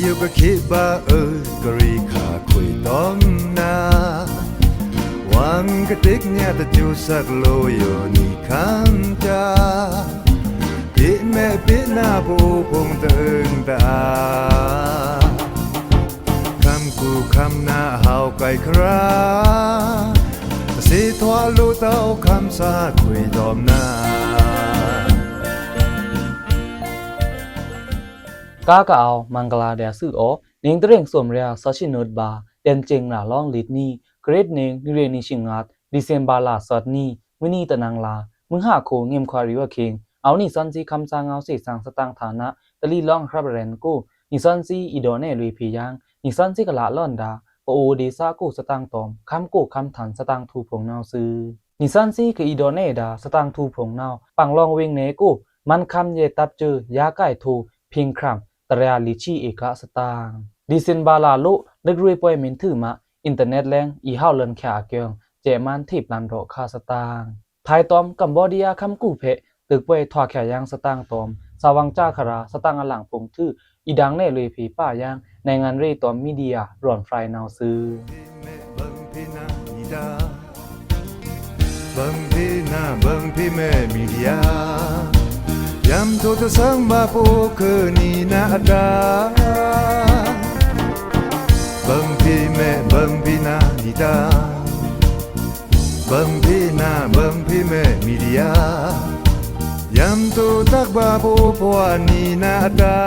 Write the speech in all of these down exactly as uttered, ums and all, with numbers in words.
ယိုကခေဗာအွို ကရီခါခွေတောင်းနာ ဝံကတိကညးတကျူစက်လိုယိုနီခမ်းတာ ပေမဲပေနာပိုဖုံတန်တာ ခမ်းကူခမ်းနာဟောက်ကိုက်ခရာ တစေထွာလိုတောက်ခမ်းစာခွေတောင်းနာ ကားကအဝ် မင်္ဂလာဒျာႏသွူအော နင်းတရင်ႏသွမ်ရဲ သစ်ဆစ်နုတ်ဗာႏ ဒင်ႏစင်ꩻရာႏလောင်းလိတ်နံ ခရစ်နင်း နွေႏနွေႏရှစ်ငါး ဒီဇင်ဘာႏလသီုဒ်နံ မုနီတနင်္လာ မုဟါခိုင်ငိမ်ခွါရီႏဝါခိင် အဝ်နံသန်စံခမ်းသားငေါဝ်းသေ့သင်သတင်ꩻထာꩻနာ တလီလောင်းရပ်ရဲဉ်ႏကို နံသန်စံအီဒေါနဲလွေဖေႏယင်း နံသန်စံကလꩻလွဉ်ဒါ ပအိုဒေသကိုသတင်ꩻတွမ် ခမ်းကိုခမ်းထန်သတင်ꩻထူႏဖုံႏနဝ်ꩻသွူ။ နံသန်စံကအီဒေါနဲဒါသတင်ꩻထူႏဖုံႏနဝ်ꩻ ပင်လောင်ဝေင်နယ်ကို မန်းခမ်းယဲတပ်စွိုင် ယါကိုက်ထိုꩻ ဖေင်ꩻခရမ် တရာႏလီႏဆံꩻဧကသတင်ꩻ ဒီဇင်ဘာႏလလို လွေꩻရွေꩻပွယ်မုန်ထူပ်မ အင်တာနက်လဲင် အီဟဝ်လွဉ်ႏချာအကျိုင်း စဲ့ꩻမန်းထေပ်လန်ရောခါသတင်ꩻ ထိုင်တွမ် ကမ်ဘောဒီးယားခမ်းကူဖဲ တိုပ်ပွယ်ထွားချာယင်းသတင်ꩻတွမ် သဝင်စာꩻခရာႏသတင်ꩻအလင်ဖုံႏထူႏ အီဒင်နဲလွေဖေႏပာ်ယင်း နိုင်ငံရေးတွမ်မီဒီယာ ရွဉ်ႏဖြိုင်နဝ်ꩻသွူ။ ဘင်ဖေႏနာဘင်ဖေႏမဲမီဒီယာ ယံထိုတသင်ဗာႏပိုခိုန်နီနာအတာ ဘင်ဖေႏမဲဘင်ဖေႏနာနီတာ ဘင်ဖေႏနာဘင်ဖေႏမဲမီဒီယာ ယံထိုတကဗာႏပိုပဝါနီနာအတာ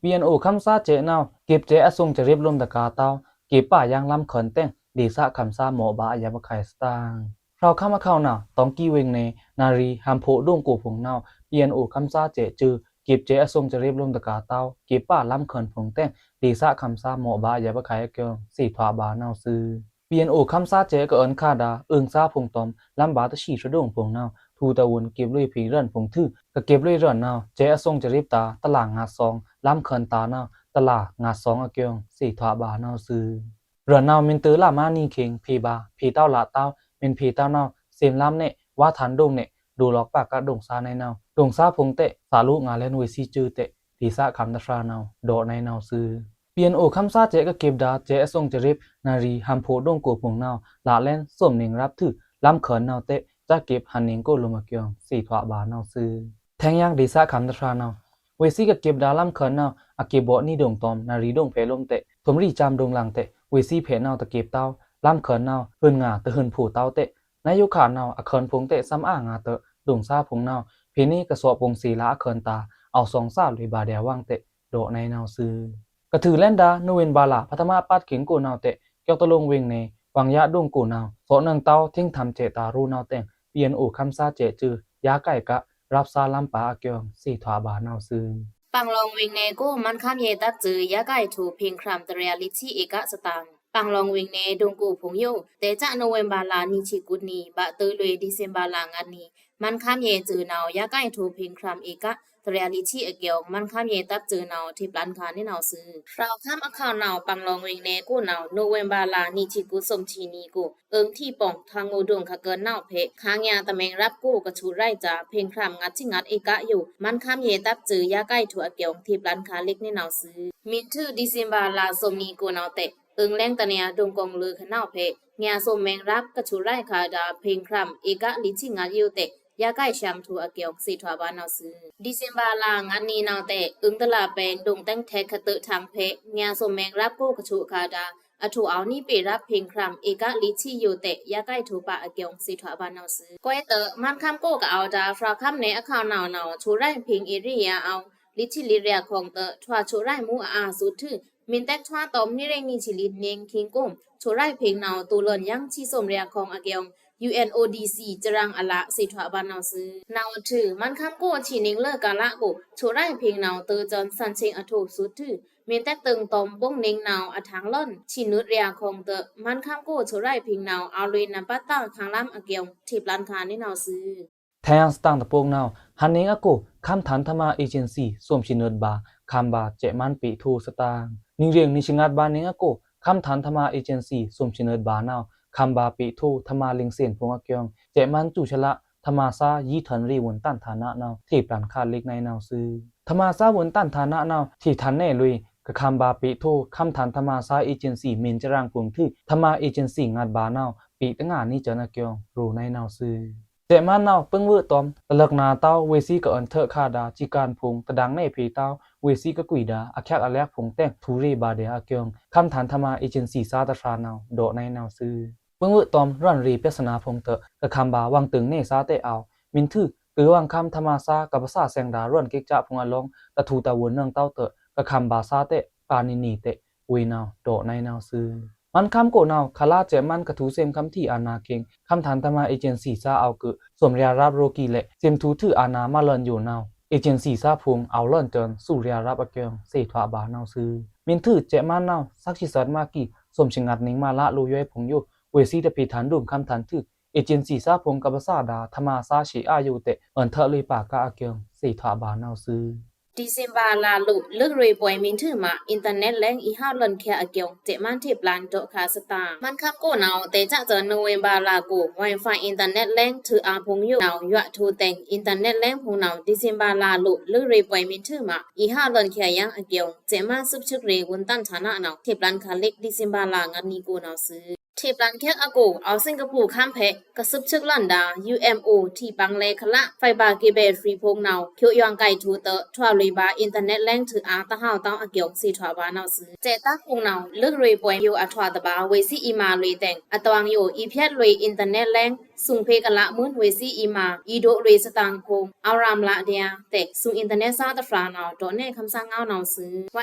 ပီအန်အိုခမ်းသားစဲ့ꩻနဝ်ꩻ ကေပ်စဲ့ꩻအသုင်စရိပ်လွံးတကာႏတဝ်း ကေပ်ပါယင်းလမ်းခွဉ်တဲင် ဒေသခမ်းသားမော့ဗာႏအယပ်ꩻခုဲင်သတင်ꩻ ဖြောက်ခမ်းအခေါင်နဝ်ꩻ တောင်ႏကီဝေင်နယ် နာရီဟမ်ဖိုဒိုင်ကိုဖုံႏနဝ်ꩻ ပီအန်အိုခမ်းသားစဲ့ꩻစွိုင် ကေပ်စဲ့ꩻအသုင်စရိပ်လွံးတကာႏတဝ်း ကေပ်ပါလမ်းခွဉ်ဖုံႏတဲင် ဒေသခမ်းသားမော့ဗာႏအယပ်ꩻခုဲင်အကျိုင်း သေထွာဘၣ်နဝ်ꩻသွူ။ ပီအန်အိုခမ်းသားစဲ့ꩻကအွဉ်ခါဒါ အွိုင်သားဖုံႏတွမ် လမ်းဗာႏတဆံႏသဒိုင်ဖုံႏနဝ်ꩻ ထူႏတဝုန်ကေပ်လွေဖေႏရွဉ်ႏဖုံႏထူႏ ကကေပ်လွေႏရွဉ်ႏနဝ်ꩻ စဲ့ꩻအသုင်စရိပ်တာႏ တလꩻငါးသွင် လမ်းခွဉ်တာႏနဝ်ꩻ တလꩻငါးသွင်အကျိုင်း သေထွာဘၣ်နဝ်ꩻသွူ။ ရွဉ်ႏနဝ်ꩻ မုန်တိုလမါနီခိင် ဖေႏဗာႏ ဖေႏတဝ်းလꩻတဝ်း မုန်ဖေႏတဝ်းနဝ်ꩻ သမ်ႏလမ်းနဲ ဝါႏထန်ဒိုင်နဲ ဒိုလော့ပါကဒိုင်သားနဲနဝ်ꩻ ဒိုင်သားဖုံႏတဲ သꩻလူငါလဲဉ်ဝေ့ꩻသီးစွိုင်တဲ ဒေသခမ်းတဖြာနဝ်ꩻ ဒေါ့နဲနဝ်ꩻသွူ။ ပီအန်အိုခမ်းသားစဲ့ꩻကကေပ်ဒါ စဲ့ꩻအသုင်စရိပ် နာရီဟမ်ဖိုဒိုင်ကိုဖုံႏနဝ်ꩻ လꩻလဲဉ်သွမ်နင်းရပ်ထူႏ လမ်းခွဉ်နဝ်ꩻတဲ စကေပ်ဟန်နင်းကိုလိုမ်အကျိုင်း သေထွာဘၣ်နဝ်ꩻသွူ။ ထဲင်ယင်းဒေသခမ်းတဖြာနဝ်ꩻ ဝေ့ꩻသီးကကေပ်ဒါလမ်းခွဉ်နဝ်ꩻ အကေပ်ဗော့နီဒိုင်တွမ် နာရီဒိုင်ဖဲလွံးတဲ ထွမ်ရီႏစမ်းဒိုင်လင်တဲ ဝေ့ꩻသီးဖဲနဝ်ꩻတကေပ်တဝ်း လမ်းခွဉ်နဝ်ꩻ ဟိုင်ငါတဟိုင်ဖိုတဝ်းတဲ နယိုခါနဝ်ꩻ အခိုင်ဖုံႏတဲ သမ်ႏအာငါတဲ ဒိုင်သားဖုံႏနဝ်ꩻ ဖဲန့ကသွပ်ꩻပုင်သေလာအခိုင်တာႏ အောက်သွင်သားလွေဗာႏဒျာႏဝင်တဲ ဒေါ့နဲနဝ်ꩻသွူ။ ကထူလဲဉ်ဒါ နိုဝင်ဘာႏလ ပထမပတ်ခိင်ကိုနဝ်ꩻတဲ ကျောက်တလုံးဝေင်နယ် ဝင်ယါဒိုင်ကိုနဝ်ꩻ သွပ်ꩻနွောင်ꩻတဝ်း ထိင်းထမ်စဲ့ꩻတာႏရူနဝ်ꩻတဲ ပီအန်အိုခမ်းသားစဲ့ꩻစွိုင် ယါကိုက်ကရပ်သားလမ်းပါအကျိုင်း သေထွာဘၣ်နဝ်ꩻသွူ။ ပင်လောင်ဝေင်နယ်ကို မန်းခမ်းယဲတပ်စွိုင် ယါကိုက်ထိုꩻ ဖေင်ꩻခရမ် တရာႏလီႏဆံꩻဧကသတင်ꩻ ပင်လောင်ဝေင်နယ် ဒိုင်ကိုဖုံႏယို တဲစး နိုဝင်ဘာႏလ နံဆံကုတ်နံ ဗာႏသွူလွေ ဒီဇင်ဘာႏလ ငါးနံ မန်းခမ်းယဲစွိုင်နဝ်ꩻ ယါကိုက်ထိုꩻ ဖေင်ꩻခရမ်ဧက တရာႏလီႏဆံအကျိုင်း မန်းခမ်းယဲတပ်စွိုင်နဝ်ꩻ ထေပ်လန်ခါနဲနဝ်ꩻသွူ။ ဖြောက်ခမ်းအခေါင်နဝ်ꩻ ပင်လောင်ဝေင်နယ်ကိုနဝ်ꩻ နိုဝင်ဘာႏလ နံဆံကုတ်သွမ်ဆံနံကို အွိုင်ထီးပေါင် ထန်းငူဒိုင်ခါကၢၼ်နဝ်ꩻဖဲ ခါငါတမံင်ရပ်ကို ကဆူရိုက်စာ ဖေင်ꩻခရမ် ငါးဆံငါးဧကယို မန်းခမ်းယဲတပ်စွိုင် ယါကိုက်ထိုꩻအကျိုင်း ထေပ်လန်ခါလစ်နဲနဝ်ꩻသွူ။ မုန်ထူႏ ဒီဇင်ဘာႏလ သွမ်နံကိုနဝ်ꩻတဲ အွိုင်လဲင်းတနျာ ဒိုင်ကိုင်လွိုင်ခါနဝ်ꩻဖဲ ငါသွမ်မံရပ် ကဆူရိုက်ခါဒါ ဖေင်ꩻခရမ် ဧကလီႏဆံငါယိုတဲ ယါကိုက်ရှမ်းထိုꩻအကျိုင်း သေထွာဘၣ်နဝ်ꩻသွူ။ ဒီဇင်ဘာႏလ ငါးနံနဝ်ꩻတဲ အွိုင်တလပဲင် ဒိုင်တဲင်ထဲခါတဲထန်းဖဲ ငါသွမ်မံရပ်ကို ကဆူခါဒါ အထိုအဝ်နံပေရပ် ဖေင်ꩻခရမ် ဧကလီႏဆံယိုတဲ ယါကိုက်ထိုꩻပါအကျိုင်း သေထွာဘၣ်နဝ်ꩻသွူ။ ကွဲတဲ မန်းခမ်းကိုကအဝ်ဒါ ဖြောက်ခမ်းနဲအခေါင်နဝ်ꩻနဝ်ꩻ ဆူရိုက်ဖေင်ꩻဧရိယာအဝ် လီႏဆံလီႏရဲခွင်တဲ ထွာဆူရိုက်မူအါသွူထူ မုန်တဲထွာတွမ် နံရင်းနံဆံလီႏနင်းခိင်ကို ဆူရိုက်ဖေင်နဝ်ꩻ တူလွဉ်ယင်းဆံသွမ်ရဲခွင်အကျိုင်း ယူအဲန်အိုဒီစီ စရင်းအလ သေထွာဘၣ်နဝ်ꩻသွူ။ နဝ်ꩻအထူ မန်းခမ်းကိုဆံနင်းလဲကလကို ဆူရိုက်ဖေင်နဝ်ꩻ တဲစန်သန်ဆင်အထိုသွူထူ မုန်တဲတိုင်တွမ် ပုင်နင်းနဝ်ꩻ အထန်းလွဉ် ဆံနွတ်ရဲခွင်တဲ မန်းခမ်းကိုဆူရိုက်ဖေင်နဝ်ꩻ အဝ်လွေနံပါတ်တာႏ ခန်းလမ်းအကျိုင်း ထေပ်လန်ခါနဲနဝ်ꩻသွူ။ ထဲင်သတင်တပုတ်နဝ်ꩻ ဟန်နင်းအကို ခမ်းထန်ထမာအေဂျင်စီ သွမ်ဆံနွတ်ဗာႏ ခမ်းဗာႏစဲ့ꩻမန်းပေထိုသတင် နံရင်းနံဆံငါဗာႏနင်းအကို ခမ်းထန်ထမာအေဂျင်စီ သွမ်ဆံနွတ်ဗာႏနဝ်ꩻ ခမ်းဗာႏပေထိုထမာလင်စင်ဖုံႏအကျိုင်း စဲ့ꩻမန်းစူဆလ ထမာသားယီထွန်ရီဝွန်တန်ႏထာနနဝ်ꩻ ထေပ်လန်ခါလစ်နဲနဝ်ꩻသွူ။ ထမာႏသားဝွိုန်တန်ဌာနနဝ်ꩻ ထေꩻထွန်နယ်လွေꩻ ကခမ်ဗာႏပေꩻထိုꩻ ခမ်းထန်ႏထမာႏသား အေးဂျင်စီႏ မင်းကျရံႏဖိုင်ႏထွူ ထမာႏအေးဂျင်စီႏ ငတ်ဗာႏနဝ်ꩻ ပေꩻတငါꩻနေႏစဲန်အကျိုး ရိုꩻနုဲင်းနဝ်ꩻသွူ။ စဲ့ꩻမန်းနဝ်ꩻ ပိုင်းဝွေ့ꩻတွမ်ႏ တလွက်ꩻနာႏတဝ်း ဝေ့ꩻသီးကအွဉ်ႏထွောက်ꩻခါꩻဒါႏ စည်းကမ်းဖိုင်ႏ တဒင်ႏနယ်ꩻဖေႏတဝ်း ဝေ့ꩻသီးကကွီးဒါႏ အချက်အလက်ဖိုင်ႏတဲင် ထုရေဘာႏဒျာႏအကျိုး ခမ်းထန်ႏထမာႏအေးဂျင်စီႏသားတဖြာႏနဝ်ꩻ ရိုꩻနုဲင်းနဝ်ꩻသွူ။ ပိုင်းဝွေ့ꩻတွမ်ႏ ရွောန်ရေꩻပြဿနာဖိုင်ႏထွူ ကခမ်ဗာႏ ဝွင်ꩻတင်ႏနယ်ႏသားတဲ့အောဝ် မင်းထွူ တွိုက်ꩻဝွင်ႏခမ်းထမာႏသား ကပ်ပါစဲင်ဒါႏ ရွောန်ကိတ်ꩻကျားဖိုင်ႏအလောင်း တထူႏတဝွိုန်နွောင်ႏတဝ်းထွူ ကခမ်ဗာႏသားတဲ့ ပါနေနေႏတဲ့ ဝေနဝ်ꩻ ရိုꩻနုဲင်းနဝ်ꩻသွူ။ မန်းခမ်းကိုနဝ်ꩻ ခꩻလါစဲ့ꩻမန်းကထူႏ သင်ꩻခမ်းထီꩻအာဏာႏခင် ခမ်းထန်ႏထမာႏအေးဂျင်စီႏသားအောဝ်ႏကု သွမ်ႏရေꩻရပ်ꩻရိုꩻကီးလဲ့ သင်ꩻထူႏထွူအာဏာႏမလွောန်ယိုနဝ်ꩻ အေးဂျင်စီႏသားဖိုင်ႏ အောဝ်ႏလွောန်စွောန် သူꩻရေꩻရပ်ꩻအကျိုး သေထွာꩻဗာႏနဝ်ꩻသွူ။ မင်းထွူ စဲ့ꩻမန်းနဝ်ꩻ သက်ꩻဆီꩻသွတ်ꩻမꩻကီး သွမ်ႏသင်ꩻငတ်ꩻနင်းမꩻလꩻလိုꩻယွဲဖိုင်ႏယို ဝေ့ꩻသီးတဖေႏထွန်ႏဒွုမ်ꩻခမ်းထန်ႏထွူ အေးဂျင်စီႏသားဖိုင်ႏကပ်ပါစဲင်ဒါႏ ထမာႏသားရှေ့ꩻအာယိုတဲ့ အွဉ်ႏထွောက်ꩻလွေꩻပါꩻကအကျိုး သေထွာꩻဗာႏနဝ်ꩻသွူ။ ဒီစင်ဗာႏလꩻလိုꩻ လွေꩻရေꩻပွေႏမင်းထွူမှ အင်တာနက်လိုင်း အီႏဟဝ်လွောန်ႏခဲအကျိုး စဲ့ꩻမန်းထေဖြန်ႏဒေါ့ꩻခါႏသတင်ꩻ မန်းခမ်းကိုနဝ်ꩻ တကျုံးꩻစဲ့ꩻ နိဝ့ဘါႏလꩻကို ဝိုင်ဖိုင်ႏ အင်တာနက်လိုင်း ထွူအာဖိုင်ႏယိုနဝ်ꩻ ယွတ်ꩻထူႏတဲင် အင်တာနက်လိုင်းဖိုင်ႏနဝ်ꩻ ဒီစင်ဗာႏလꩻလိုꩻ လွေꩻရေꩻပွေႏမင်းထွူမှ အီႏဟဝ်လွောန်ႏခဲယင်းအကျိုး စဲ့ꩻမန်းသွပ်ꩻသွပ်ꩻရေꩻဝွိုန်တန်ဌာနနဝ်ꩻ ထေဖြန်ႏခꩻလက် ဒီစင်ဗာႏလꩻငတ်ꩻနီꩻကိုနဝ်ꩻသွူ။ ထေဖြန်ႏခဲအကျိုး အောဝ်ႏသင်ꩻကပူꩻခမ်းဖက် ကသွပ်ꩻသွပ်ꩻလွောန်ႏဒါႏ ယူႏအဲမ်ႏအိုႏ ထေဖြန်ႏလဲခꩻလꩻ fiber cable ဖြီးဖိုင်ႏနဝ်ꩻ ဖြိုယွင်ꩻကိုက်ꩻထူႏတဝ်း ထွာလွေꩻဗာႏ အင်တာနက်လိုင်း ထွူအာတဟဝ်တဝ်းအကျိုး သေထွာꩻဗာႏနဝ်ꩻသွူ။ စဲ့ꩻသားဖိုင်ႏနဝ်ꩻ လွေꩻရေꩻပွေႏယိုအထွာတဗာႏ ဝေ့ꩻသီးအီႏမာႏလွေꩻတဲင် အတွင်ယို အီႏဖြတ်လွေꩻ အင်တာနက်လိုင်း သူင်ꩻဖေႏကလꩻမွိုင်း ဝေ့ꩻသီးအီႏမာႏ အီႏဒိုလွေꩻသတင်ꩻဖိုင်ႏ အောဝ်ႏရမ်ꩻလꩻဒျာႏတဲ့ သူင်ꩻအင်တာနက်သားတဖြာႏနဝ်ꩻ ဒေါ့ꩻနဲခမ်းသားငဝ်းနဝ်ꩻသွူ။ ဝိ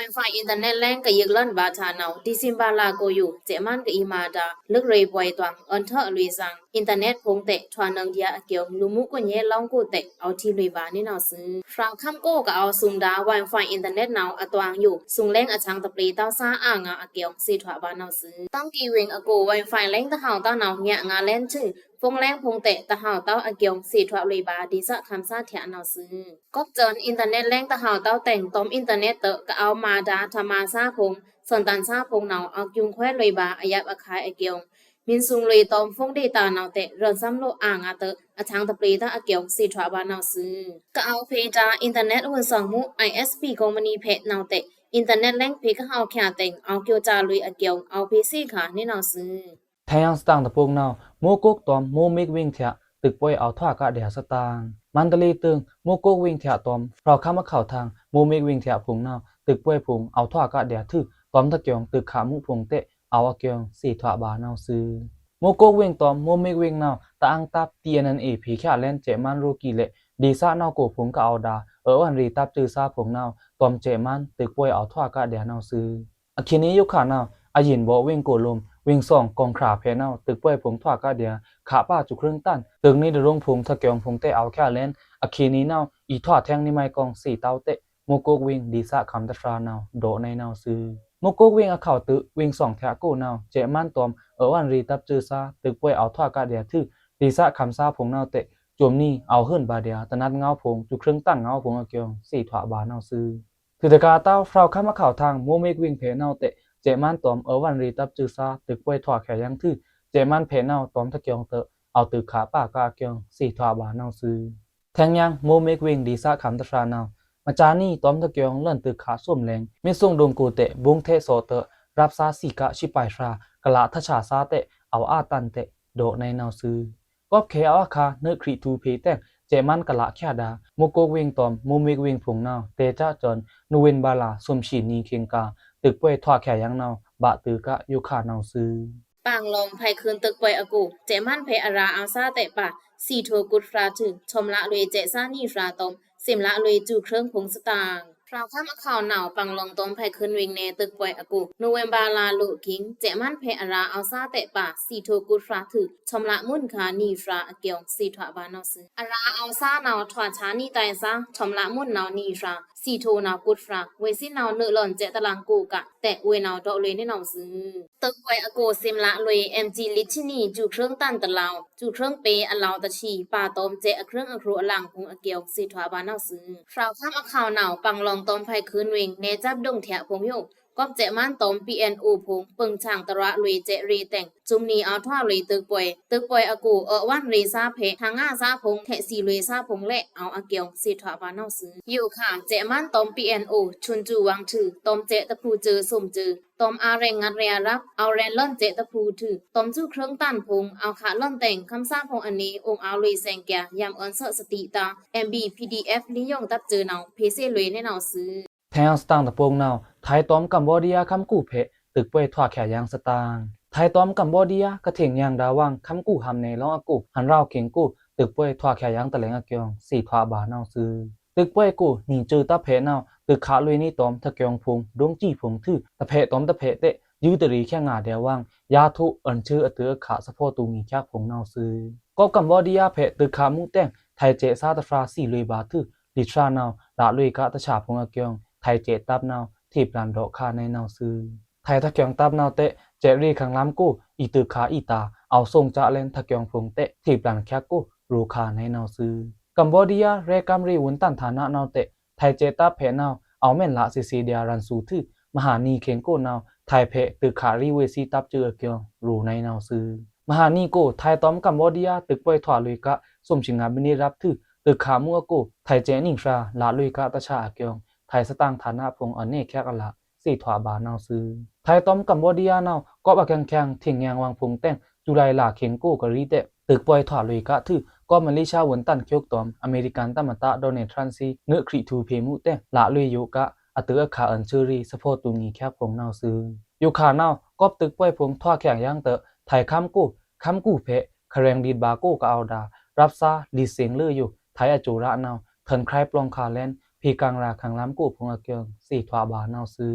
ုင်ဖိုင်ႏ အင်တာနက်လိုင်း ကယိုက်လွောန်ႏဗာႏထာꩻနဝ်ꩻ ဒီစင်ဗာႏလꩻကိုယို စဲ့ꩻမန်းကအီႏမာႏဒါႏ လွေꩻရေꩻပွေႏတွင် အွဉ်ႏထွောက်ꩻလွေꩻသင် အင်တာနက်ဖိုင်ႏတဲ့ ထွာနွောင်ႏဒျာႏအကျိုး လူမှုကွန်ရက်လောင်းကွပ်ꩻတဲ့ အောဝ်ႏထေလွေꩻဗာႏနေနဝ်ꩻသွူ။ ဖြောက်ꩻခမ်းကို ကအဝ်ႏသူင်ႏဒါႏ ဝိုင်ဖိုင်ႏ အင်တာနက်နဝ်ꩻ အတွင်ယို သူင်ꩻလိုင်းအချောင်ႏတပျေႏတဝ်းသားအာငါအကျိုး သေထွာꩻဗာႏနဝ်ꩻသွူ။ တန်ကီဝင်အကျိုး ဝိုင်ဖိုင်ႏလိုင်းတဟဝ်တဝ်းနဝ်ꩻ ညံꩻငါလဲန်းထွူ ဖိုင်ႏလိုင်းဖိုင်ႏတဲ့ တဟဝ်တဝ်းအကျိုး သေထွာလွေꩻဗာႏ ဒေႏသခမ်းသားထျꩻနဝ်ꩻသွူ။ ကွပ်ꩻစွန် အင်တာနက်လိုင်းတဟဝ်တဝ်းတဲင် တွမ်ႏအင်တာနက်တဲ့ ကအဝ်ႏမာႏဒါႏ ထမာႏသားဖိုင်ႏ သွဉ်းတန်ႏသားဖိုင်ႏနဝ်ꩻ အောဝ်ႏကျုံႏခွဲလွေꩻဗာႏ အယပ်ꩻအခါအကျိုး မီးသူင်ꩻလွေꩻတွမ်ႏဖိုင်ႏဒေႏတာႏနဝ်ꩻတဲ့ ရွဉ်ႏသမ်းလိုꩻအာငါတဲ့ အချောင်ႏတပျေႏသားအကျိုး သေထွာႏဗာႏနဝ်ꩻသွူ။ ကအဝ်ႏဖေႏဒါႏ အင်တာနက်ဝွိုန်ꩻသွင်ꩻမူး အိုင်ꩻအက်စ်ပီး ကုမ္ပဏီဖက်နဝ်ꩻတဲ့ အင်တာနက်လိုင်းဖေႏကဟဝ်ႏချာတဲ့ အောဝ်ႏကျိုးꩻစလွေꩻအကျိုး အောဝ်ႏဖေႏသေခါနေနဝ်ꩻသွူ။ ထျောင်ႏသတင်ꩻတဖုံနဝ်ꩻ မိုးကုတ်ꩻတွမ်ႏ မိုးမိတ်ꩻဝိင်ꩻထျꩻ တွိုက်ꩻပွေꩻအောဝ်ႏထွောက်ꩻကဒျာႏသတင်ꩻ မန္တလေးတိုင်း မိုးကုတ်ꩻဝိင်ꩻထျꩻတွမ်ႏ ဖြောက်ꩻခမ်းအခဝ်ႏထံႏ မိုးမိတ်ꩻဝိင်ꩻထျꩻဖိုင်ႏနဝ်ꩻ တွိုက်ꩻပွေꩻဖိုင်ႏ အောဝ်ႏထွောက်ꩻကဒျာႏထွူ တွမ်ႏသကျောင်ႏတွိုက်ꩻခါႏမူးဖိုင်ႏတဲ့ အောဝ်ႏအကျိုး သေထွာႏဗာႏနဝ်ꩻသွူ။ မိုးကုတ်ꩻဝိင်ꩻတွမ်ႏ မိုးမိတ်ꩻဝိင်ꩻနဝ်ꩻ တအာင်းတပ် တီႏအဲ᩻နဝ်ꩻဖေႏချင်လဲန်း စဲ့ꩻမန်းရိုꩻကီးလဲ့ ဒေႏသနဝ်ꩻကိုဖိုင်ႏကအဝ်ႏဒါႏ အွဉ်ႏရေꩻတပ်စွိုꩻသားဖိုင်ႏနဝ်ꩻ တွမ်ႏစဲ့ꩻမန်းတွိုက်ꩻပွေꩻအောဝ်ႏထွောက်ꩻကဒျာႏနဝ်ꩻသွူ။ အခေတ်နံꩻယိုခါနဝ်ꩻ အယိုန်ဗော့ꩻဝိင်ꩻကိုလိုမ် ဝိင်ꩻသွင်ꩻကွန်ႏခြားဖဲနဝ်ꩻ တွိုက်ꩻပွေꩻဖိုင်ႏထွောက်ꩻကဒျာႏ ခါꩻပါစွိုꩻခြိုင်းတန် တွိုက်ꩻနေတရွုံဖိုင်ႏသကျောင်ႏဖိုင်ႏတဲ့ အောဝ်ႏချင်လဲန်း အခေတ်နံꩻနဝ်ꩻ အီႏထွောက်ꩻထဲင်ꩻနေမုဲင်ꩻကောင်းသေတဝ်းတဲ့ မိုးကုတ်ꩻဝိင်ꩻ ဒေႏသခမ်းတဖြာႏနဝ်ꩻ တွိုက်ꩻနဲနဝ်ꩻသွူ။ မိုးကုတ်ꩻဝိင်ꩻအခဝ်ႏတွိုက်ꩻ ဝိင်ꩻသွင်ꩻထျꩻကိုနဝ်ꩻ စဲ့ꩻမန်းတွမ်ႏ အွဉ်ႏရေꩻတပ်စွိုꩻသား တွိုက်ꩻပွေꩻအောဝ်ႏထွောက်ꩻကဒျာႏထွူ ဒေႏသခမ်းသားဖိုင်ႏနဝ်ꩻတဲ့ စွမ်ꩻနီ အောဝ်ႏဟုိုင်ဗာႏဒျာႏ တွိုက်ꩻနတ်ငဝ်းဖိုင်ႏ တွိုက်ꩻခြိုင်းတန်ငဝ်းဖိုင်ႏအကျိုး သေထွာႏဗာႏနဝ်ꩻသွူ။ ထွူတကာႏတဝ်း ဖြောက်ꩻခမ်းအခဝ်ႏထံႏ မိုးမိတ်ꩻဝိင်ꩻဖဲနဝ်ꩻတဲ့ စဲ့ꩻမန်းတွမ်ႏ အွဉ်ႏရေꩻတပ်စွိုꩻသား တွိုက်ꩻပွေꩻထွောက်ꩻခဲယင်းထွူ စဲ့ꩻမန်းဖဲနဝ်ꩻတွမ်ႏသကျောင်ႏတွိုက်ꩻ အောဝ်ႏတွိုက်ꩻခါꩻပါကကအကျိုး သေထွာႏဗာႏနဝ်ꩻသွူ။ ထဲင်ယင်း မိုးမိတ်ꩻဝိင်ꩻ ဒေႏသခမ်းတဖြာႏနဝ်ꩻ မကြာနံၤ တွမ်ႏသကျောင်ႏလွောန်တွိုက်ꩻခါႏသွမ်ꩻလဲင် မီးသူင်ꩻဒုံကိုတဲ့ ဗုံးထစ်သော့တွိုက်ꩻ ရပ်ꩻသားသီးကး ဆီပိုင်ဖြာႏ ကလꩻထွောက်ꩻသားတဲ့ အောဝ်ႏအာတန်တဲ့ တွိုက်ꩻနဲနဝ်ꩻသွူ။ ကွပ်ꩻခဲအဝ်ႏအခါ နွေꩻခရစ်ꩻထူႏဖေႏတဲင် စဲ့ꩻမန်းကလꩻဖြာႏဒါႏ မိုးကုတ်ꩻဝိင်ꩻတွမ်ႏ မိုးမိတ်ꩻဝိင်ꩻဖိုင်ႏနဝ်ꩻ တဲꩻစစွန် နိဝ့မ်ဗာႏလꩻသွမ်ꩻသီးနံၤခင်းကါ တွိုက်ꩻပွေꩻထွောက်ꩻခဲယင်းနဝ်ꩻ ဗာႏတွိုက်ꩻကယိုခါနဝ်ꩻသွူ။ ပင်လောင်ꩻဖဲင်ꩻခုဉ်တွိုက်ꩻပွေꩻအကျိုး စဲ့ꩻမန်းဖဲအရာႏအောဝ်ႏသားတဲ့ပါ သီးထိုꩻကွတ်ဖြာႏထွူ သွမ်ꩻလလွေꩻစဲ့ꩻသားနံၤဖြာႏတွမ်ႏ သီးလလွေꩻစူꩻခြိုင်းဖိုင်ႏသတင်ꩻ ဖြောက်ꩻခမ်းအခဝ်ႏနဝ်ꩻ ပင်လောင်တွမ်ႏဖဲင်ꩻခုဉ်ဝိင်ꩻနယ်တွိုက်ꩻပွေꩻအကျိုး နိဝ့မ်ဗာႏလလွꩻအကျိုး စဲ့ꩻမန်းဖဲအရာႏအောဝ်ႏသားတဲ့ပါ သီးထိုꩻကွတ်ဖြာႏထွူ သွမ်ꩻလမွိုင်ꩻခါနံၤဖြာႏအကျိုး သေထွာႏဗာႏနဝ်ꩻသွူ။ အရာႏအောဝ်ႏသားနဝ်ꩻ ထွောက်ꩻသားနံၤတဲင်သား သွမ်ꩻလမွိုင်ꩻနဝ်ꩻနံၤဖြာႏ သီးထိုꩻနဝ်ꩻကွတ်ဖြာႏ ဝေ့ꩻသီးနဝ်ꩻနွော့လွောန်စဲ့ꩻတလင်ကိုကတဲ့ ဝေနဝ်ꩻတွိုက်ꩻလွေꩻနဲနဝ်ꩻသွူ။ တွိုက်ꩻပွေꩻအကျိုး သွမ်ꩻလလွေꩻ MG လစ်ချီနံၤ စူꩻခြိုင်းတန်တလဝ် စူꩻခြိုင်းပေအလဝ်တချီ ပါတွမ်ႏစဲ့ꩻအခြိုင်းအခြိုးအလင်ဖိုင်ႏအကျိုး သေထွာႏဗာႏနဝ်ꩻသွူ။ ဖြောက်ꩻခမ်းအခဝ်ႏနဝ်ꩻ ပင်လောင်တွမ်ႏဖဲင်ꩻခုဉ်ဝိင်ꩻ နယ်စပ်ဒုံးထျꩻဖိုင်ႏယို ကောပ်စဲ့မန်းတွမ် ပီႇဢႅၼ်ႇဢူဝ်း ဖုံႏ ပိုင်ႏဆင်တရွာလွေꩻစဲ့ꩻရေꩻတဲင် စုမ်နံၤအဝ်ထွာလွေꩻ တွိုက်ပွဲ တွိုက်ပွဲအကို အွော်ဝွဉ်ရေꩻသားဖဲ ထင်ငါသားဖုံႏ ထဲ့သီလွေꩻသားဖုံႏလဲ့ အဝ်အကျိုင် သေထွာဗာႏနဝ်ꩻသွူ။ ယိုခါ စဲ့မန်းတွမ် ပီႇဢႅၼ်ႇဢူဝ်း ဆွဉ်ꩻစွူဝွင်ထု တွမ်စဲ့တဖုစဲ့ꩻ သုမ်စဲ့ꩻ တွမ်အာရဲင်ငတ်ရဲအရပ် အဝ်ရဲဉ်လွဉ်စဲ့တဖုထု တွမ်စွူဝ်းခြိုင်းတန်ဖုံႏ အဝ်ခလွဉ်တဲင် ခမ်းသားဖုံႏအနွေ အိုင်အာလွေꩻစဲင်ႏကျာ ယံအွဉ်သွော့သတိတာ MBPDF လီယုင်တပ်စဲ့ꩻနဝ်ꩻ ဖေႏသေလွေꩻနဲနဝ်ꩻသွူ။ ထျုံႏအစတန်တပုတ်နဝ်ꩻ ထၢႆတွမ်ကမ်ဘောဒီးယား ခမ်းကူၣ်ဖဲ တွိုက်ပွဲထွာချာယင်သတင်ꩻ၊ ထၢႆတွမ်ကမ်ဘောဒီးယား ကထျေင်ယင်ဒါဝွင် ခမ်းကူၣ်ဟံးနဲလွင်အကို ဟန်ႏရွာချေင်ကို တွိုက်ပွဲထွာချာယင်တလဲင်အကျိုင် သေထွာဗာႏနဝ်ꩻသွူ။ တွိုက်ပွဲကို နံၤစဲ့တပ်ဖဲနဝ်ꩻ တွိုက်ခလွေꩻနီတွမ် ထျုံႏဖုံႏ ဒွင်ႏစံဖုံႏထု တဖဲတွမ်တဖဲတဲ ယွုတရီႏချာငါဒဲဝွင် ယာထု အွဉ်သွော့အတွိုက်အခ သဖောတူငီချက်ဖုံႏနဝ်ꩻသွူ။ ကောပ်ကမ်ဘောဒီးယားဖဲ တွိုက်ခမူတဲင် ထၢႆစဲ့သားတဖြာ သီလွေꩻဗာႏထု လီဖြာနဝ်ꩻ လလွေꩻကသဆာဖုံႏအကျိုင် ထၢႆစဲ့တပ်နဝ်ꩻ ထေ့ပျၢၼ်ဒေါ့ခါနဲနဝ်ꩻသွူ။ ထၢႆထျုံႏတပ်နဝ်ꩻတဲ စဲ့ꩻရေꩻခင်ႏလမ်းကို အီတွိုက်ခအီတာ အဝ်သွင်ꩻချလင် ထျုံႏဖုံႏတဲ ထေ့ပျၢၼ်ချက်ကို ရော်ခါနဲနဝ်ꩻသွူ။ ကမ်ဘောဒီးယား ရဲကမ်းရေဝွဉ်တန်ဌာနနဝ်ꩻတဲ ထၢႆစဲ့တပ်ဖဲနဝ်ꩻ အဝ်မဲဉ်လꩻသေသေဒျာ ရန်သူထု မဟာနီချေင်ကိုနဝ်ꩻ ထၢႆဖဲ တွိုက်ခရီဝေးသီတပ်စဲ့အကျိုင် ရော်နဲနဝ်ꩻသွူ။ မဟာနီကို ထၢႆတွမ်ကမ်ဘောဒီးယား တွိုက်ပွဲထွာလွေꩻက သုမ်သီငါမိနစ်ရပ်ထု တွိုက်ခမူအကို ထၢႆစဲ့နီဖြာ လလွေꩻကသဆာအကျိုင် ထၢႆသတင်ဌာနဖုံႏ အွဉ်နဲချက်အလ သေထွာဗာႏနဝ်ꩻသွူ။ ထၢႆတွမ်ကမ်ဘောဒီးယားနဝ်ꩻ ကောပ်အကၠင်ချင် ထျေင်ယင်ဝွင်ဖုံႏတဲင် ဇူလိုင်လချေင်ကိုကရီးတဲ တွိုက်ပွဲထွာလွေꩻကထု ကောပ်မလေးရှားဝွဉ်တန်ဖြုံႏတွမ် အမေရိကန်သမ္မတ ဒေါ်နယ်ထရန့်သွီ နွေခရီးထုဖေႏမူတဲင် လလွေꩻယိုက အတွိုက်အခ အွဉ်သွော့ရေꩻ သဖောတူငီချက်ဖုံႏနဝ်ꩻသွူ။ ယိုခါနဝ်ꩻ ကောပ်တွိုက်ပွဲဖုံႏထွာချာယင်တဲ ထၢႆခမ်းကို ခမ်းကူၣ်ဖဲ ခရဲင်ႏဒိတ်ဗာႏကိုကအဝ်ဒါ ရပ်သား လီစဲင်လွေယို ထၢႆအစဲ့ရနဝ်ꩻ ထွဉ်ခရိုင်ပျွင်ခါလင် ဖေႏကင်ရာႏခင်ႏလမ်းကိုဖုံႏအကျိုင် သေထွာဗာႏနဝ်ꩻသွူ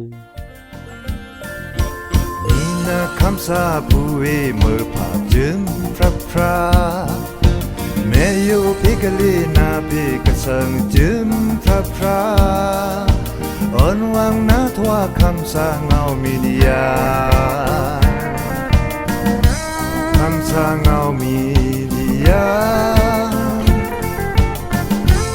။ နီနခမ်းသားဖူဝေး မွဲဖါႏစွန်းဖြတ်ဖြတ် မဲယိုဖေႏကလေး နါဖေႏကသင်ႏစွန်းဖြတ်ဖြတ် အွဉ်ဝွင်နါထွာခမ်းသားငေါဝ်မီဒီယာ ခမ်းသားငေါဝ်မီဒီယာ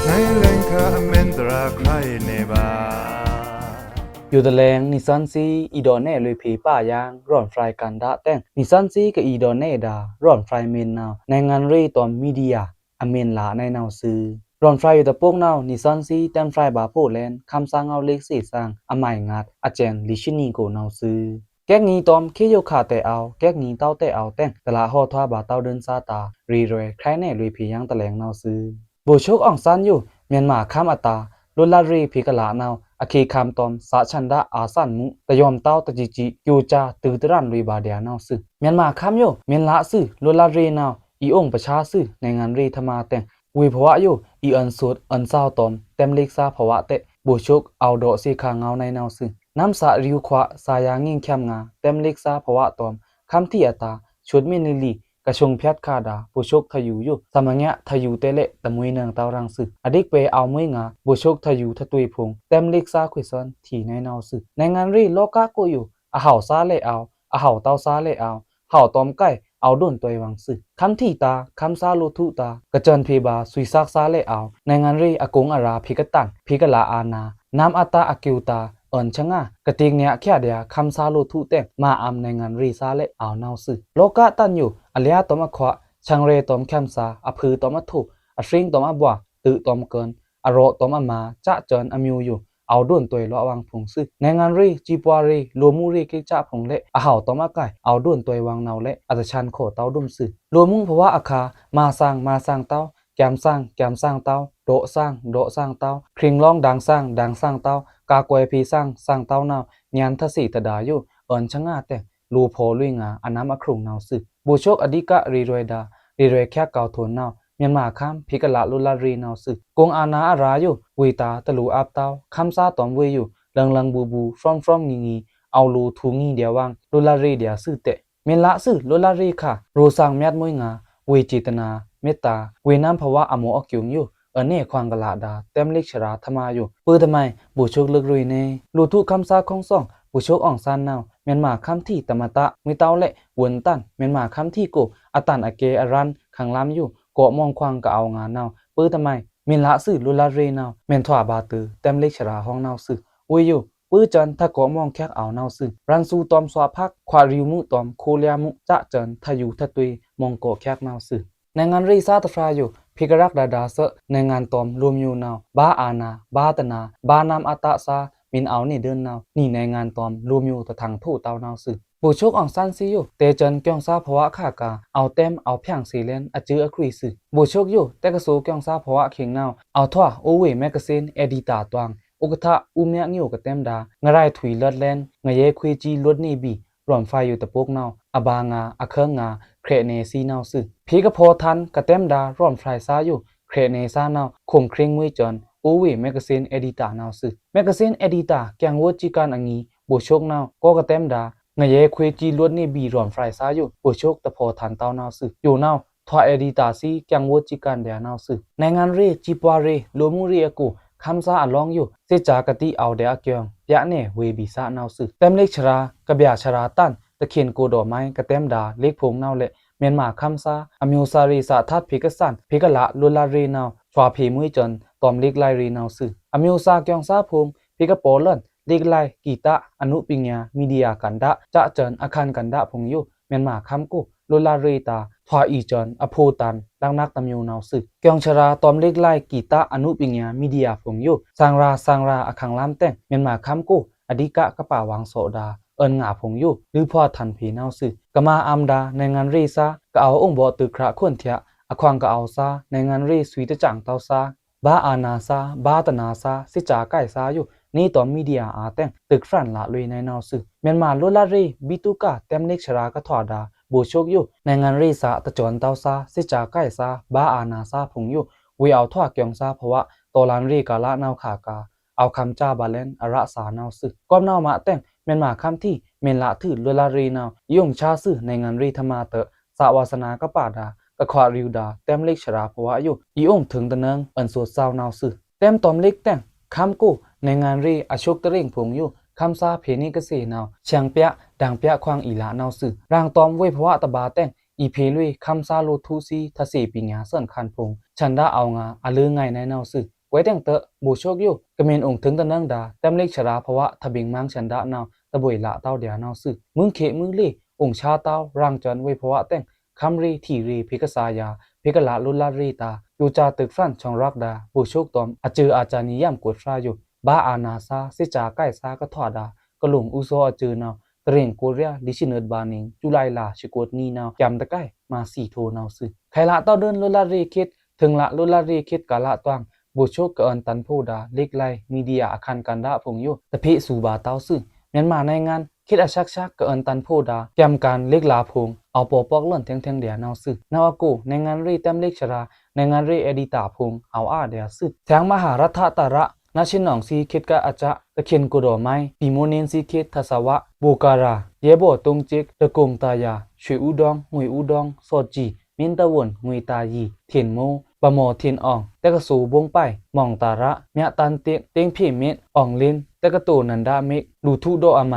နွဲလင်ခါအမဲဉ်တြါခရိုင်နေဗာႏ ယိုတလဲင် နီသွဉ်းသီး အီဒေါ့နဲလွေꩻဖေႏပါယင် ရွဉ်ဖြိုင်ႏကန္ဒာတဲင် နီသွဉ်းသီးကအီဒေါ့နဲဒါ ရွဉ်ဖြိုင်ႏမ့ဉ်နဝ်ꩻ နဲင်ငံရေတွမ်မီဒီယာ အမဲဉ်လꩻနဲနဝ်ꩻသွူ။ ရွဉ်ဖြိုင်ႏယိုတပုတ်နဝ်ꩻ နီသွဉ်းသီးတဲမ်းဖြိုင်ႏဗာႏဖိုလင် ခမ်းသားငေါဝ်လေ့သေသင် အမိုင်ငတ် အစဲဉ် လီရှစ်နီကိုနဝ်ꩻသွူ။ ကဲကငီတွမ် ခေယိုခါတဲအဝ် ကဲကငီတဝ်းတဲအဝ်တဲင် တလဟောထွာဗာႏတဝ်းဒိုင်းသားတာ ရေရွဲခရိုင်နဲလွေꩻဖေႏယင်တလဲင်နဝ်ꩻသွူ။ ဗိုလ်ချုပ်အောင်ဆန်းယို မႅၼ်မာခမ်းအတာႏ လွတ်လပ်ရေꩻဖေႏကလꩻနဝ်ꩻ အခေခမ်းတွမ် စာချန်ဒ အာဆန်မူး တယွမ်တဝ်းတစံစံ ကျိုးစားတိုဝ်းတရန်လွေꩻဗာႏဒျာနဝ်ꩻသွူ။ မၠိုၼ်မႃးခမ်းယို မၠိုၼ်လꁢအသွူ လွတ်လပ်ရေꩻနဝ်ꩻ အီအုင်ပဆါသွူ နဲင်ငံရေꩻထမတဲင် ဝေꩻဖဝါယို အီအွဉ်သွတ် အွဉ်သဝ်းတွမ် တဲမ်းလစ်သားဖဝါတဲ ဗိုလ်ချုပ် အဝ်ဒေါ့သေခါငဝ်းနဲနဝ်ꩻသွူ။ နမ်းသꩻရိဝ်ခွါ သꩻယာငိုင်ႏချမ်းငါ တဲမ်းလစ်သားဖဝါတွမ် ခမ်းထီအတာႏ သွတ်မီနလီ ကသုန်ဖြတ်ခါဒါ ဗိုလ်ချုပ်ထယူယို သမငါထယူတဲလဲ့ တမှွေနင်တဝ်းရင်းသွူ အဒိတ်ပဲအဝ်မှွေငါ ဗိုလ်ချုပ်ထယူထတွေဖုံႏ တဲမ်းလစ်သားခွေသွဉ်ထီနဲနဝ်ꩻသွူ။ နဲင်ငံရေꩻလောကကိုယို အဟဝ်သားလဲ့အဝ် အဟဝ်တဝ်းသားလဲ့အဝ် ဟဝ်တွမ်ကိုင် အဝ်ဒွန်တွဲဝွင်သွူ ခမ်းထီတာႏ ခမ်းသားလိုထုတာႏ ကစွန်ဖေဗာႏသွီသက်သားလဲ့အဝ် နဲင်ငံရေꩻအကုင်အရာႏ ဖေႏကတန် ဖေႏကလꩻအာဏာႏ နမ်းအတာႏအကျိုးတာႏ အွဉ်သငါ ကတိတ်ညက်ချာဒျာႏ ခမ်းသားလိုထုတဲင် မၤအမ်နဲင်ငံရေꩻသားလဲ့အဝ်နဝ်ꩻသွူ။ လောကတန်ယို အလျားတွမ်အခွါ သင်ရဲတွမ်ခမ်းသား အဖုတွမ်အထို အသရင်းတွမ်အဘွာ တိုတွမ်ကွန် အရော့တွမ်အမာ စစွန်အမျိုးယို အဝ်ဒွန်တွဲလွဝ်ဝွင်ဖုံႏသွူ နဲင်ငံရေꩻ စီးပွားရေꩻ လိုꩻမူရေꩻ ကိတ်စဖုံႏလဲ့ အဟဝ်တွမ်အကိုင် အဝ်ဒွန်တွဲဝွင်နဝ်ꩻလဲ့ အတဆန်ခော်တဝ်းဒွမ်သွူ။ လိုꩻမူဖဝါအခါ မၤသင် မၤသင်တဝ်း ကျမ်သင် ကျမ်သင်တဝ်း ဒော့သင် ဒော့သင်တဝ်း ခြင်လောင်း ဒင်သင် ဒင်သင်တဝ်း ကာကွယ်ဖေႏသင် သင်တဝ်းနဝ်ꩻ ညံထသေတဒါယို အွဉ်သငါတဲင် လိုꩻဖော်လွေငါ အနမ်းအခြုံနဝ်ꩻသွူ။ ဗိုလ်ချုပ် အဓိကရေရွဲဒါ ရေရွဲချက်ကောက်ထွန်နဝ်ꩻ မၠိုၼ်မႃးခမ်း ဖေႏကလꩻလွတ်လပ်ရေꩻနဝ်ꩻသွူ။ ကုင်အာဏာအရာယို ဝေတာႏတလူႏအပ်တဝ်း ခမ်းသားတွမ်ဝေယို လင်လင်ဘူးဘူး ဖြွမ်ဖြွမ်ငီငီ အဝ်လိုꩻထုငီဒျာဝွင် လွတ်လပ်ရေꩻဒျာသွူတဲ မၠိုၼ်လၢအသွူ လွတ်လပ်ရေꩻခါ ရိုသင်မျတ်မွေးငါ ဝေစေတနာ မေတ္တာ ဝေနမ်းဖဝါအမော့အကျိုင်ယို အွဉ်နဲခွင်ကလးဒါ တဲမ်းလစ်သရာထမယို ဗိုလ်တမိုင် ဗိုလ်ချုပ်လွတ်လပ်ရေꩻနဲ လိုꩻထုခမ်းသားခုံးသွင် ဗိုလ်ချုပ်အောင်ဆန်းနဝ်ꩻ မၠိုၼ်မႃးခမ်းထီတမတ မွေးတဝ်းလဲ့ ဝွဉ်တန် မၠိုၼ်မႃးခမ်းထီကို အတန်အကဲအရန် ခင်လမ်းယို ကော့မောင်ခွင်ကအဝ်ငါနဝ်ꩻ ဗိုလ်တမိုင် မၠိုၼ်လၢအသွူ လွတ်လပ်ရေꩻနဝ်ꩻ မၠိုၼ်ထွာဗာႏတိုဝ်း တဲမ်းလစ်သရာဟွင်နဝ်ꩻသွူ။ ဝေယို ပဝ်းစွဉ်ထကော့မောင်ချက်အောင်နဝ်းသွူ။ ရန်သူတွမ်သွꩻဖက် ခွာꩻရိဝ်ꩻမူးတွမ် ခိုတ်ꩻလျားမူး စစွဉ်ထယူးထတွေ မွင်ကော့ချက်နဝ်းသွူ။ နုဲင်းငါရ်ꩻစာတဖြာယို ဖေႏကရပ်ꩻဒါဒါသွူ နုဲင်းငါတွမ်လိုꩻမျိုးနဝ်း ဘာအာဏာ ဘာတနာ ဘာနမ်းအတတ်စာ မီႏအဝ်ႏနေဒိုင်နဝ်း နီနုဲင်းငါတွမ်လိုꩻမျိုးတထင်ထိုꩻတဝ်းနဝ်းသွူ။ ဗိုလ်ချုပ်အောင်ဆန်း သွူယိုတဲစွဉ် ကျွန်ႏစာဖဝးခါက အဝ်ႏတဲမ်း အဝ်ႏဖြန့်စေ့လျက် အစွူးအခွိုက်သွူ။ ဗိုလ်ချုပ်သွူ တက္ကသိုလ်ကျွန်ႏစာဖဝး ခင်နဝ်း အဝ်ႏထွာ အိုဝ်ဝေး မဂ္ဂဇင်း editorတွင် ဥက္ကဋ္ဌ ဦးမြတ်ညိုက တဲမ်းဒါ ငရဲထွီလွတ်လပ် ငရဲခွေးကြီးလွတ်နေပြီ ရွမ်ဖဲယိုတပုတ်နဝ်း အဘာငါ အခန်းငါ ခြောက်နေသွူနဝ်းသွူ။ ဖေႏကဖော်ထန်ႏကတဲမ်းဒါ ရွမ်ဖဲစာယို ခြောက်နေသွူနဝ်း ခုမ်ခြေင်မွေးစွဉ် အိုဝေး မဂ္ဂဇင်း editorနဝ်းသွူ။ မဂ္ဂဇင်း editor ကျန်ဝတ်ကြီးကန်းအငီး ဗိုလ်ချုပ်နဝ်း ကောကတဲမ်းဒါ ငရဲခွေးကြီးလွတ်နေပြီ ရွမ်ဖဲစာယို ဗိုလ်ချုပ်တဖော်ထန်ႏတဝ်းနဝ်းသွူ။ ယိုနဝ်း ထွာ editorသွူ ကျန်ဝတ်ကြီးကန်းဒျာနဝ်းသွူ။ နုဲင်းငါရ်ꩻ စီးပွားရေး လူမှုရေးအကို ခမ်းသားအလောင်းယို စစ်စာကတိ အဝ်ႏဒျာအကျော် ပြနေဝေဘီစာနဝ်းသွူ။ တဲမ်းလစ်ဆရာ ကဗျာဆရာတန် သခင်ကိုယ်တော်မိုင်း ကတဲမ်းဒါ လစ်ဖုံနဝ်းလဲ့ မြန်မာ့ခမ်းသား အမျိုးအစားရေး စာထတ်ဖေႏကစန် ဖေႏကလလွတ်လပ်ရေးနဝ်း ထွာဖေႏမွေးစွဉ် တွမ်လစ်လိုက်ရေးနဝ်းသွူ။ အမျိုးအစားကျွန်ႏစာဖုံ ဖေႏကပော်လွဉ် လစ်လိုက် ဂီတ အနုပညာ မီဒီယာကဏ္ဍ စစွဉ် အခန်းကဏ္ဍဖုံယို မြန်မာ့ခမ်းကို လွတ်လပ်ရေးတာ ထွာအီစွဉ် အဖို့တန် လက္နက်တစ်မျိုးနဝ်းသွူ။ ကျွန်ႏဆရာ တွမ်လစ်လိုက် ဂီတ အနုပညာ မီဒီယာဖုံယို စံရာစံရာ အခန်းလမ်းတဲင် မြန်မာ့ခမ်းကို အဓိကကပါဝင်သော်ဒါ အွဉ်ငါဖုံယို လွိုဖွာထန်ဖေနဝ်းသွူ။ ကမ္ဘာ့အမ်းဒါ နုဲင်းငါရ်စာ ကအဝ်ႏအိုင်ဗော်တိုခရာခွန်ထျာ အခွန်ကအဝ်ႏစာ နုဲင်းငါရ်သွူတစံတဝ်းစာ ဘာအာဏာစာ ဘာတနာစာ စစ်စာကိုက်စာယို နေတွမ်မီဒီယာအာတဲင် တိုက်ဖြန့်လာလွေနဝ်းသွူ။ မြန်မာ့လွတ်လပ်ရေး ဗိသုကာ တဲမ်းလစ်ဆရာကထွာဒါ ဗိုလ်ချုပ်ယို နုဲင်းငါရ်စာ တစွဉ်တဝ်းစာ စစ်စာကိုက်စာ ဘာအာဏာစာဖုံယို ဝေးအဝ်ႏထွာကျွန်ႏစာဖဝး တော်လှန်ရေးကာလနဝ်းခါက အဝ်ႏခမ်းသားဗာလျဉ် အရပ်စာနဝ်းသွူ။ ကွပ်နဝ်းမတဲင် မြန်မာ့ခမ်းထီး မ့ၢ်လထွူလွတ်လပ်ရေးနဝ်း အီႏအိုင်ဆါသွူ နုဲင်းငါရ်ထမတာ် စာဝါသနာကပါဒါ ကခွာရိဝ်ဒါ တဲမ်းလစ်ဆရာဖဝးယို အီႏအိုင်ထိုင်တနွံ အွဉ်သွူသဝ်းနဝ်းသွူ။ တဲမ်းတွမ်လစ်တဲင် ခမ်းကို နုဲင်းငါရ်အရှုပ်းတရင်းဖုံယို ခမ်းသားဖေႏနေကသ့နဝ်း ဆျံပြ ဒင်ပြခွန်အီလာနဝ်းသွူ။ ရန်တွမ်ဝေးဖဝးတဘျီတဲင် အီဖေလွေး ခမ်းသားလိုထုသွူ ထသေပညာသွဉ်ခန်ဖုံ ဆန္ဒအဝ်ႏငါ အလွေးငါနဝ်းသွူ။ ကွဲးတဲင်တာ် ဗိုလ်ချုပ်ယို ကမ့ၢ်အိုင်ထိုင်တနွံဒါ တဲမ်းလစ်ဆရာဖဝး ထဘိင်မန်းဆန္ဒနဝ်း တဘွေလတဝ်းဒျာနဝ်းသွူ။ မွိုင်ခေတ်မွိုင်လေး အိုင်ဆါတဝ်း ရန်စွဉ်ဝေးဖဝးတဲင် ခမ်းရေး ထီးရေး ဖေႏကစၢယာ ဖေႏကလလွတ်လပ်ရေးတာ ယိုစာတိုက်ဖြန့် ဆောင်ရွက်ဒါ ဗိုလ်ချုပ်တွမ် အစွူးအစံနီယမ်ကွတ်ဖြာယို ဘာအာဏာစာ စစ်စာကိုက်စာ ကထွာဒါ ကလုင်အူသောအစွူးနဝ်း တရင်းကိုရီးယား လီဆံနုတ်ဗာနင် ဇူလိုင်လဆံကိုတ်နံၤနဝ်း ကျမ်တကိုင် မႃးသီထိုနဝ်းသွူ။ ခဲလတဝ်းဒိုင်လွတ်လပ်ရေးခေတ် ထိုင်လလွတ်လပ်ရေးခေတ်ကာလတွင် ဗိုလ်ချုပ်ကအွဉ်တန်ဖိုဒါ လစ်လိုက် မီဒီယာအခန်းကဏ္ဍဖုံယို တဖေ့သူဗာတဝ်းသွူ။ မြန်မာ့နုဲင်းငါခေတ်အဆက်ဆက် ကအွဉ်တန်ဖိုဒါ ကျမ်ကၢၼ်လစ်လာဖုံ အဝ်ႏပော်ပွက်လွဉ်ထျိုင်ထျိုင်ဒျာနဝ်းသွူ။ နဝ်းအကို နုဲင်းငါရ်တဲမ်းလစ်ဆရာ နုဲင်းငါရ် editorဖုံ အဝ်ႏအာဒျာသွူ။ ထိုင်မဟာရတ်တတရ နတ်ရှင်အောင်စီခေတ်ကအစ သခင်ကိုယ်တော်မိုင်း ဗိုလ်မှူးနေဆံခေတ် ထသဝ ဘိုကာရာ ရဲဘော်သုံးကျိတ် တကုံသာယာ ရွှေဦးတောင်း ငွေဦးတောင်း သော့ကြည် မင်းထဝုန် ငွေသာယီ ထင်မိုး ဗမော်ထင်အောင် တက္ကသိုလ်ဗုံးပိုက် မောင်သာရ မြတ်တန်းသစ် တင်းဖေမြင့် အောင်လင်း တက္ကသိုလ်နန္ဒမိတ် လူထုဒေါ်အမ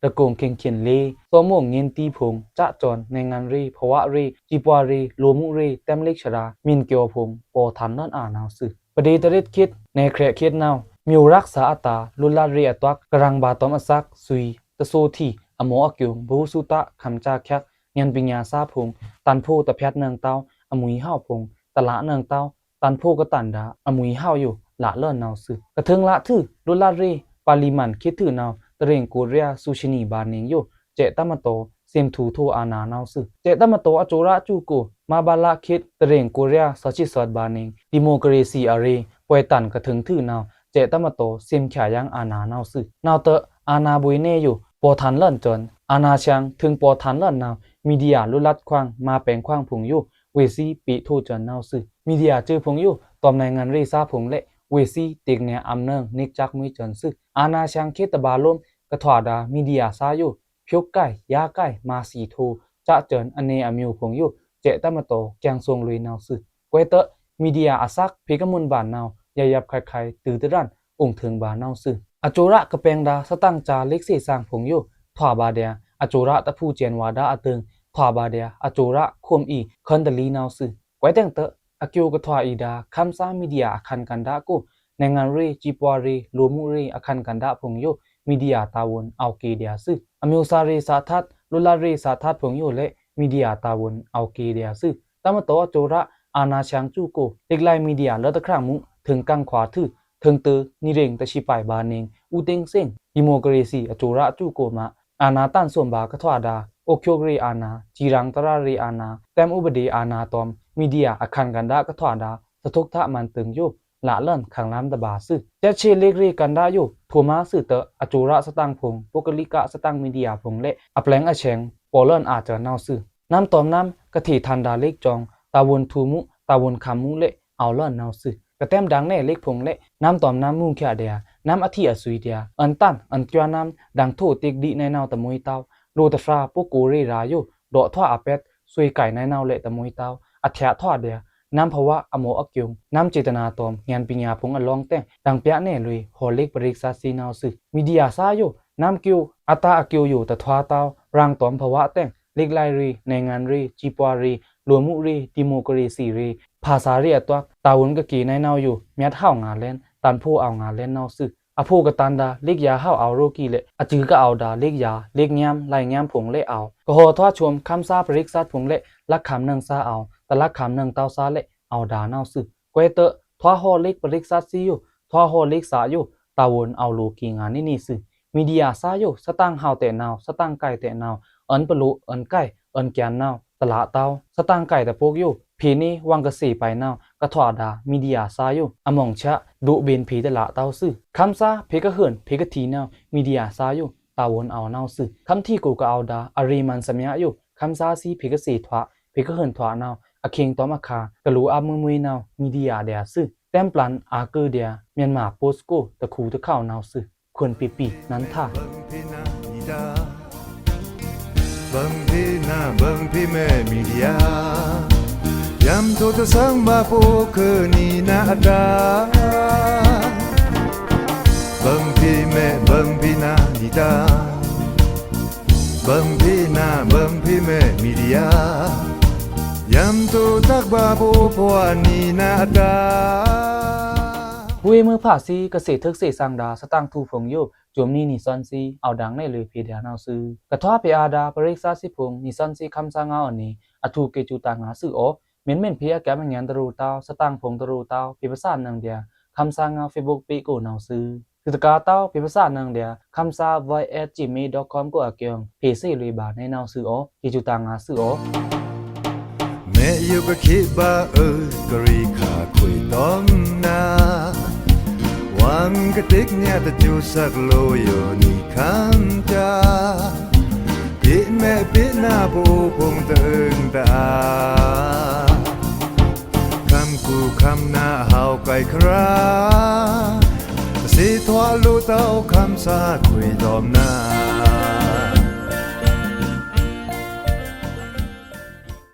တကုံခင်ခင်လေး သော့မို့ငင်းတီးဖုံ စစွဉ် နုဲင်းငါရ် ဖဝးရ် စီးပွားရ် လူမှုရေး တဲမ်းလစ်ဆရာ မင်းကျော်ဖုံ ပော်ထန်လွဉ်အာနဝ်းသွူ။ ပဒေသရာဇ်ခေတ် နယ်ချဲခေတ်နဝ်း မျိုးရတ်စာအတာ လွတ်လပ်ရေးအတွက် ကရင်ဘာသာတွမ်အစက်သွူ တသိုထီ အမော့အကျုံ ဗဟုသုတ ခမ်းသားချက် ဉာဏ်ပညာစာဖုံ တန်ဖိုတဖျတ်နွံတဝ်း အမွေဟောက်ဖုံ တလနွံတဝ်း တန်ဖိုကတန်ဒါ အမွေဟောက်ယို လလွဉ်နဝ်းသွူ။ ကထိုင်လထွူ လွတ်လပ်ရေး ပါလီမန်ခေတ်ထွူနဝ်း တရင်းကိုရီးယား သူရှင်းနီဗာနင်ယို စဲ့တပ်မတော် သိမ်းထူထိုအာနဝ်းသွူ။ စဲ့တပ်မတော်အစိုရအစုကို မဘလခေတ် တရင်းကိုရီးယား သော့ချစ်သွတ်ဗာနင် ဒီမိုကရေစီအရေး ပှဲတန်ကထိုင်ထွူနဝ်း စဲ့တပ်မတော် သိမ်းချာယင်အာနဝ်းသွူ။ နဝ်းတအာနဘွေနေယို ပော်ထန်လွဉ်စွဉ် အာနဆျံထိုင်ပော်ထန်လွဉ်နဝ်း မီဒီယာလွတ်လပ်ခွင် မပင်ခွင်ဖုံယို ဝေစီပေထိုစွဉ်နဝ်းသွူ။ မီဒီယာစွူဖုံယို တွမ်နုဲင်းငါရ်စာဖုံလဲ့ ဝေစီတ့ၢ်ကနဲအံနွံ နစ်ချက်မွေးစွဉ်သွူ။ အာနဆျံခေတ်တဘျီလိုမ်း ကထွာဒါ မီဒီယာစာယို ဖြုတ်ကိုင် ယာကိုင် မႃးသီထို စစွဉ် အနွံအမျိုးဖုံယို စဲ့တပ်မတော် ကျန်သွင်းလွေနဝ်းသွူ။ ကွဲးတ မီဒီယာအစက် ဖေကမွန်ဗာနဝ်း ယပ်ယပ်ခိုင်ခိုင် တိုတရန် အိုင်ထိုင်ဗာနဝ်းသွူ။ အစိုရကပင်ဒါ သတင်စာ လစ်သေသင်ဖုံယို ထွာဗာဒျာ အစိုရတဖူစဲန်ဝါဒါအထိုင် ထွာဗာဒျာ အစိုရခုမ်အီ ခွန်တလီနဝ်းသွူ။ ကွဲးတဲင်တ အကျိုးကထွာအီဒါ ခမ်းသားမီဒီယာအခန်းကဏ္ဍကို နုဲင်းငါရ် စီးပွားရ် လူမှုရေး အခန်းကဏ္ဍဖုံယို မီဒီယာတာဝန်အောက်ကယ်ဒျာႏသွူ။ အမျိုးသားရေးစာထတ် လွတ်လပ်ရေးစာထတ်ဖိုင်ႏယိုလဲ မီဒီယာတာဝန်အောက်ကယ်ဒျာႏသွူ။ တပ်မတော်အကြိုရအာဏာရှင်ကျူကို လက်လိုက်မီဒီယာလတ်တခရံာ်မူ ထိုင်ကင်ခွါထွူ ထိုင်တွို နီရင်တဆံပိုင်ဗာႏနေင် ဦးသိန်းစိန် ဒီမိုကရေစီအကြိုရကျူကိုမှာ အာဏာတန်ဆွံဗာႏကထွာဒာ အုပ်ချုပ်ရေးအာဏာ ကြီးကြပ်တရားရေးအာဏာ တမ်ဥပဒေအာဏာတွမ် မီဒီယာအခန်းကဏ္ဍကထွာဒာ သထုပ်ထမန်တိုင်ႏယို လလန်ခံလမ်းတဗာႏသွူ။ ကျက်ချေလက်ရေးကဏ္ဍယို ထိုမါသွူတအကြိုရသတင်ဖိုင် ပုဂ္ဂလိကသတင်မီဒီယာဖိုင်လဲ အပျဲင်အဆဲင် ပေါ်လွင်အာႏသွူနဝ်သွူ။ နမ်းတွမ်နမ်း ကထေ့ထန်ဒါလက်ကြောင် တာဝန်ထူမူ တာဝန်ခံမူလဲ အောင်လွင်နဝ်သွူ။ ကတဲမ်ဒင်နဲလက်ဖိုင်လဲ နမ်းတွမ်နမ်းမူႏချဒျာ နမ်းအထီအသွီဒျာ အန်တန် အန်ကွနမ်း ဒင်ထိုတိက်ဒိနဲနဝ်တမွိုးတဝ် လိုတဖြာ ပုဂ္ဂိုလ်ရေးရာယို ဒေါ့ထွာအပျက် သွေးကိုင်နဲနဝ်လဲတမွိုးတဝ် အထျာထွာဒျာ နမ်းဘဝအမော့အကျုံ နမ်းစေတနာတွမ် ငန်ပညာဖိုင်အလောင်းတဲင် ဒင်ပြနဲလွေ ဟော်လက်ပရိသတ်သွူနဝ်သွူ။ မီဒီယာသါယို နမ်းကျို အတာအကျိုယိုတထွာတဝ် ရင်တွမ်ဘဝတဲင် လက်လိုက်ရေး နိုင်ငံရေး ကြီးပွားရေး လူမှုရေး ဒီမိုကရေစီရေး ဘာသာရေးအတွက် တာဝန်ကကယ်နဲနဝ်ယို မျတ်ဟဝ်ငါလဲန် တန်ဖိုးအောင်ငါလဲန်နဝ်သွူ။ အဖိုကတန်ဒါ လက်ရာဟဝ်အောင်ရိုးကီးလဲ အစုကအောင်ဒါ လက်ရာ လက်ညှိုး လိုက်ညှိုးဖိုင်လဲအောင် ကဟော်ထွာချုံ ခမ်းသားပရိသတ်ဖိုင်လဲ လက်ခံနင်သါအောင် တလက်ခံနင်တဝ်သါလဲ အောင်ဒါနဝ်သွူ။ ကွဲးတ ထွာဟော်လက်ပရိသတ်သွူယို ထွာဟော်လက်သါယို တာဝန်အောင်လိုကီးငါနွိုင်သွူ။ မီဒီယာသါယို သတင်ဟဝ်တဲနဝ် သတင်ကိုင်တဲနဝ် အန်ပလို အန်ကိုင် အန်ကျန်နဝ် တလတဝ် သတင်ကိုင်တပိုက်ယို ဖေႏနေဝင်ကသေပိုင်နဝ် ကထွာဒါ မီဒီယာသါယို အမောင်ချ ဒို့ဘင်ဖေတလတဝ်သွူ။ ခမ်းသား ဖေကဟိုင် ဖေကထီနဝ် မီဒီယာသါယို တာဝန်အောင်နဝ်သွူ။ ခမ်းထီကိုကအောင်ဒါ အရေမန်သမျှယို ခမ်းသားသွူ ဖေကသေထွာ ဖေကဟိုင်ထွာနဝ် အခင်းတွမ်အခါ ကလိုအပ်မွိုးမွိုးနဝ် မီဒီယာဒျာသွူ။ တဲမ်ပျန် အာကုဒျာ မြန်မာပို့စ်ကို တခူတခဝ်နဝ်သွူ။ ခွန်ပီပီ နန်းထ ဗွန်ဖေန ဗွန်ဖေမဲ မီဒီယာ ယမ်ထိုတသင်ဘၣ်ပိုခနီနအဒါ ဗွန်ဖေမဲ ဗွန်ဖေန မီဒီယာ ဗွန်ဖေန ဗွန်ဖေမဲ မီဒီယာ ယမ်ထိုတၢ်ဘၣ်ပိုပှၤနီနအဒါ ဟူဝေမွိုးဖါသွူ ကသေထုက်သေသင်ဒါ သတင်ထူဖိုင်ယို စုံမီနီသွဉ်သွူ အောင်ဒင်နဲလွေဖေဒျာနဝ်သွူ။ ကထွာဖေအာဒါ ပရိသတ်သွူဖိုင် နီသွဉ်သွူ ခမ်းသားငဝ်းအနံၤ အထူးက့ၤစူးတၢ်ငါသွူအို မ့မ့ၢ်ဖေအကဲမညန်တရူတဝ် သတင်ဖိုင်တရူတဝ် ဖေပသၣ်နင်ဒျာ ခမ်းသားငဝ်း Facebook pageကိုနဝ်သွူ။ သုတကးတဝ် ဖေပသၣ်နင်ဒျာ ခမ်းသား voice at gmail dot comကိုအကျုံ ဖေသွူလွေဗာနဲနဝ်သွူအို က့ၤစူးတၢ်ငါသွူအို။ မဲယိုကခေဘၣ်အၢ ကရေခါခွေတွမ်န ဝမ်ကတိကညးတစူးသက်လိုယိုနီခမ်းချာ ပေမဲပေန ပိုဖိုင်တအိုင်တအာ ခမ်းကူခမ်းနဟဝ်ကိုင်ခရာ သေထွာလိုတဝ် ခမ်းသားခွေတွမ်န